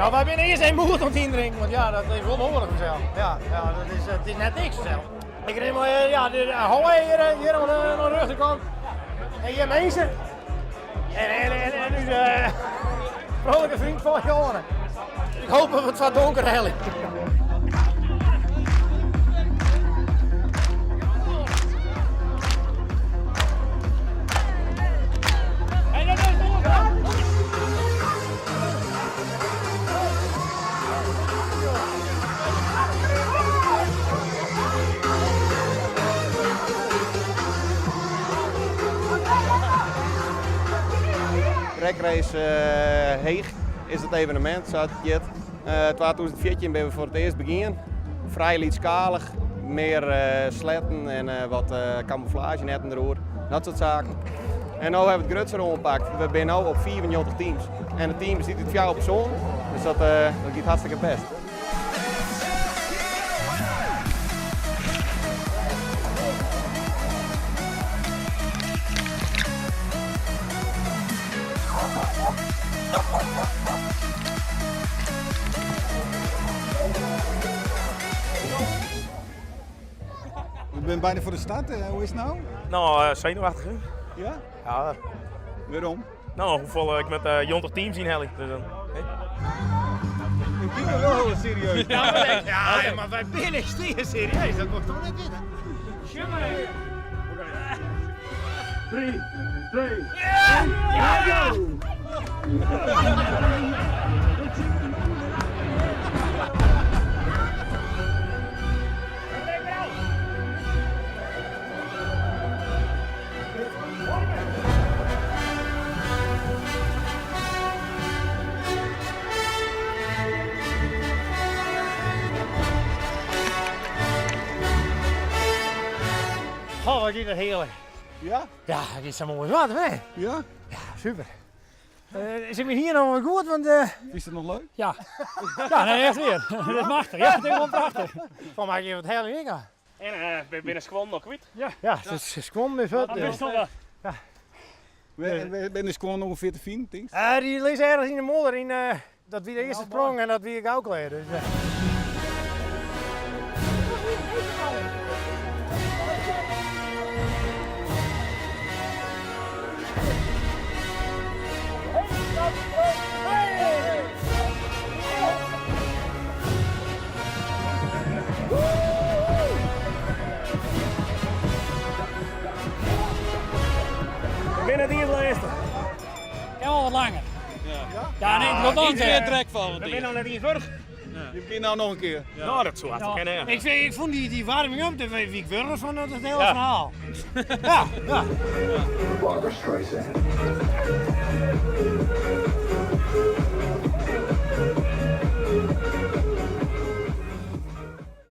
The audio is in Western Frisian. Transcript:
Ja, wy binne earst even goed oan it yndrinken, want ja, dat is wol noadich fansels. Ja, ja, dat is, it is net niks fansels. Ik rin mei ja, de hooi hjir, hjir oan de, oan de rjochterkant. En hjir minsken. En, en, en, en ús vrolijke vriend van Johan. Ik hoop dat we het wat donker heljen. Dragrace Heech is it evenemint, sa't it hjit. 2014 binne we foar it earst begien. Frij lytsskalich, mear sletten en wat kamûflaazjenetten deroer, dat soart saken. En no hawwe we it grutser oanpakt. We binne no op 95 teams. En it team bestiet út fjouwer persoanen, dus dat giet hartstikke bêst. We binne bijna foar de start. Hoe is it no? No, senuwachtich hè? Ja? Ja. Wêrom? No, hoefolle ik met 90 teams ynhelje. Dus dan, hè? Ik kijk wel heel serieus. Ja, maar, ja, maar wy binne serieus, dat mocht toch net witte. Sjoch mar even. 3, 2, 1, ja! Go! Goh, wat is dat heerlijk. Ja? Ja, het is zo mooi wat, hè? Ja? Ja, super. Uh, is het hier nog wel goed? Want, Is het nog leuk? Ja. Ja, nee, echt weer. Dat is machtig. Ja, het is gewoon prachtig. Van mij geeft het hele ding aan. En we binne skuon noch kwyt. Ja, ja, het is skuon is wat. Ja. Binne de skuon ûngefear te finen, tinkst? Dy lizze ergens yn de modder. Yn, dat wie de earste sprong en dat wie ik gau klear. Dus, Ik bin net iens lêste. Ja, al wat langer. Ja, nee, ik wil Iets meer trek van. We binne noch net iens wurch. Je begint nou noch in kear. No, dat soe hartstikke kinne, ja. Ik, ik fûn dy, dy warming-up, dêr wie ik wurch fan dat hele verhaal. Ja, ja. Barbra Streisand.